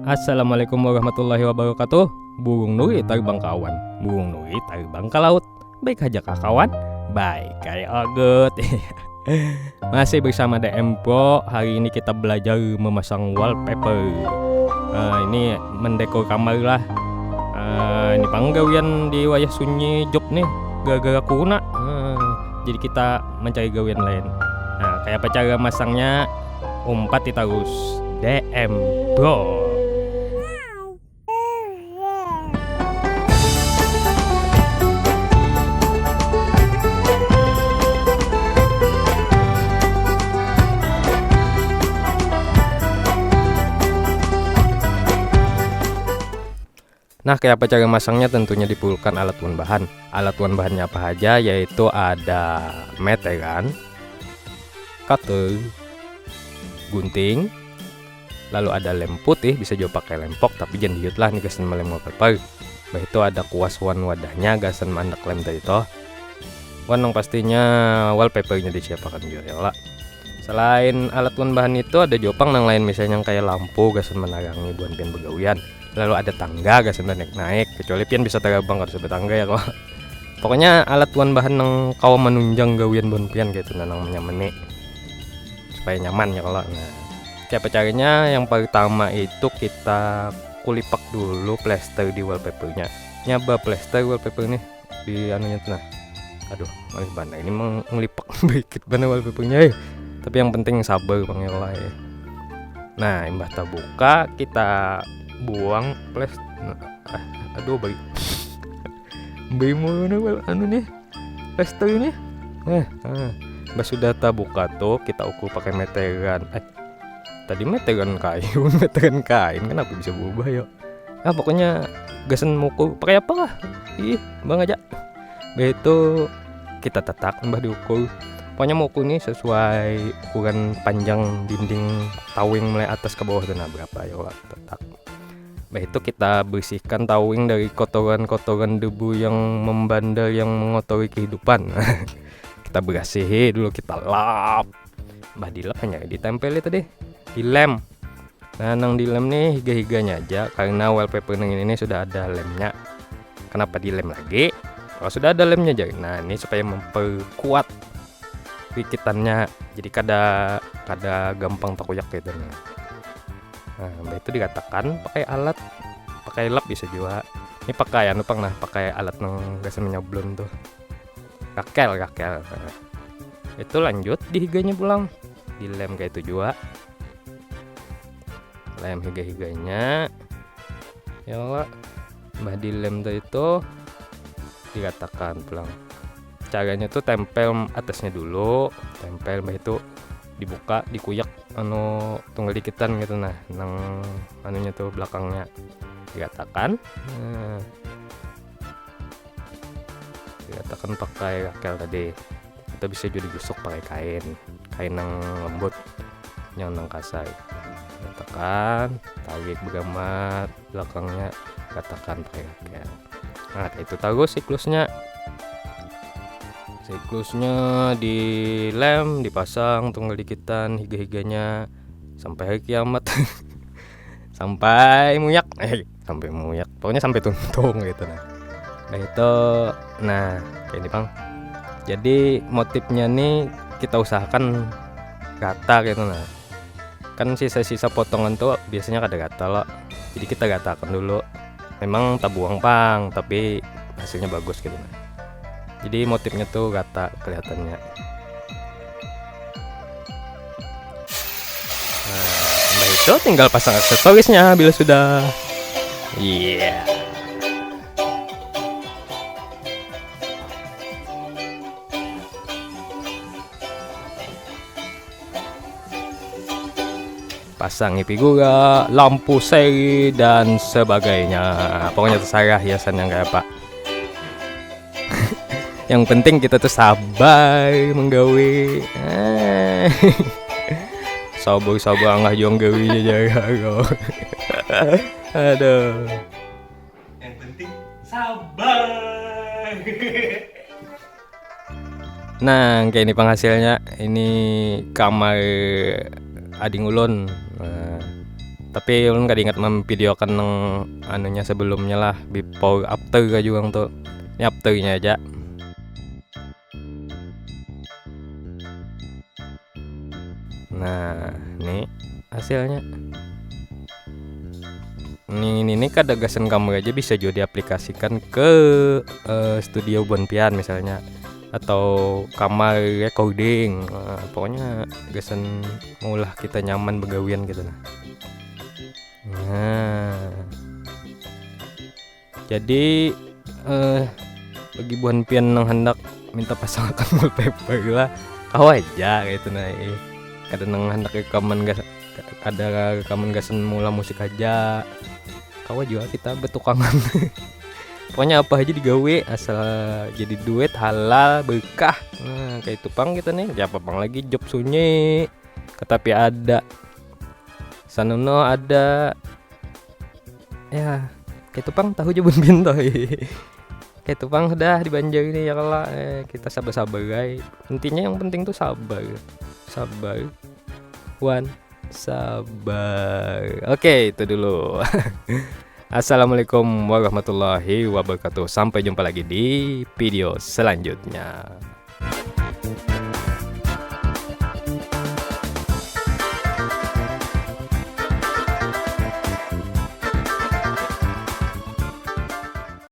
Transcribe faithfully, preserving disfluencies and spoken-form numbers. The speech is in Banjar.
Assalamualaikum warahmatullahi wabarakatuh. Burung nuri tarbang ka awan, burung nuri tarbang ka laut. Baik haja kah kawan? Baik ai ogut. Masih bersama D M Pro. Hari ini kita belajar memasang wallpaper. Nah, ini mendekor kamar lah. Nah, ini pang gawian di wayah sunyi job nih, gara-gara corona. Nah, jadi kita mencari gawian lain. Nah, kayak apa cara masangnya? Umpati tarus D M Pro. Nah, kayak apa cara masangnya? Tentunya diperlukan alat wan bahan. Alat wan bahannya apa aja? Yaitu ada meteran, cutter, gunting, lalu ada lem putih, bisa juga pakai lem pok, tapi jangan dihiut lah nih gasan melem wallpaper. Bah itu ada kuas wan wadahnya gasan mandak lem tadi toh. Wan yang pastinya wallpapernya disiapakan juga ya lah. Selain alat wan bahan itu, ada jopang nang lain, misalnya yang kayak lampu gasan menerangi buhan pian begawian. Lalu ada tangga gasan naik-naik, kecuali pian bisa terabang kada sampai tangga ya kok. Pokoknya alat wan bahan nang kawa menunjang gawian buhan pian gitu, nah, nang menyamani supaya nyaman ya kalau. Nah, kayak apa caranya? Yang pertama itu kita kulipak dulu plester di wallpapernya. Nyaba plester wallpaper nih di anunya tuh nah. Aduh, manis banget ini meng- ngelipak baikit banget wallpapernya eh. Tapi yang penting sabar pang ya lah ya. Nah, imbah terbuka kita buang plester. Nah, ah, aduh baik. Beli mulu nih wal- anu nih. Plester ini. Eh, ah. Bah sudah terbuka tuh kita ukur pakai meteran. Eh, tadi meteran kayu, meteran kain, kenapa bisa berubah ya? Ah, pokoknya gasan muku pakai apa lah? Ih, bang aja. Begitu kita tetak mbah diukur. Pokoknya muku ini sesuai ukuran panjang dinding tawing mulai atas ke bawah tuh, nah berapa ya, Wak? Tetak. Bah itu kita bersihkan tawing dari kotoran-kotoran debu yang membandel yang mengotori kehidupan. Kita berasihi dulu, kita lap. Bah dilap hanya ditempeli tadi, dilem. Nah, nang dilem nih higa-higanya aja karena wallpaper nang ini nih sudah ada lemnya. Kenapa dilem lagi? Kalau sudah ada lemnya jadi. Nah, ini supaya memperkuat rikitannya. Jadi kada kada gampang takuyak gitu nih. Nah, mbah itu diratakan pakai alat, pakai lap bisa juga. Ini pakai anu pang nah, pakai alat nang biasa menyablon tuh. Rakel, rakel. Nah, itu lanjut di higanya pulang. Dilem kayak itu juga. Lem higa-higanya. Ya Allah. Mbah dilem tuh itu diratakan pulang. Caranya tuh tempel atasnya dulu, tempel mbah itu dibuka, dikuyak anu tunggal dikitan gitu nah, nang anunya tuh belakangnya diratakan. Nah, diratakan pakai rakel tadi. Kita bisa juga digosok pakai kain, kain yang lembut, yang nang kasar. Ratakan, tarik begamat belakangnya, ratakan pakai rakel. Nah, kayak itu tahu siklusnya. Siklusnya dilem, dipasang tunggal dikitan higa-higanya sampai hari kiamat. Sampai muyak, eh sampai muyak, pokoknya sampai tuntung gitu nah. Nah itu, nah kayak ini pang. Jadi motifnya nih kita usahakan rata gitu nah. Kan sisa-sisa potongan tuh biasanya kada rata loh. Jadi kita ratakan dulu. Memang tabuang pang, tapi hasilnya bagus gitu nah. Jadi motifnya tuh rata kelihatannya. Nah, udah itu tinggal pasang aksesorisnya bila sudah. Iya. Yeah. Pasangi figura, lampu seri dan sebagainya. Pokoknya terserah hiasan yang kayak apa. Yang penting kita tuh sabar menggawe. Sabar-sabar angah juang gawinya jaga kau. Aduh. Yang penting sabar. Nah, kayak ini penghasilnya. Ini kamar ading ulun. Nah, Tapi ulun kada ingat memvideokan nang anunya sebelumnya lah, before after ka jua tu. Ini afternya aja. Nah, ini hasilnya. Ini, ini, ini kada gasan kamar aja, bisa juga diaplikasikan ke eh, studio buhan pian misalnya, atau kamar recording. Nah, pokoknya gasan maulah kita nyaman begawian gitu lah. Nah, jadi eh bagi buhan pian nang handak minta pasangakan wallpaper lah, kawa aja gitu nah. Eh, kada nang handak rekaman gas, kada rekaman gasan maulah musik aja, kawa jua kita betukangan. Pokoknya apa aja digawe asal jadi duit halal berkah. Nah, kayak itu pang kita nih, siapa pang lagi job sunyi, katapi ada Sanuno ada. Ya, kayak itu pang tahu aja buhan pian tuh. Kayak itu pang sudah di Banjar ini ya kala. Eh, kita sabar-sabar, guys. Intinya yang penting tuh sabar. Sabar. Wan, sabar. Oke, itu dulu. Assalamualaikum warahmatullahi wabarakatuh. Sampai jumpa lagi di video selanjutnya.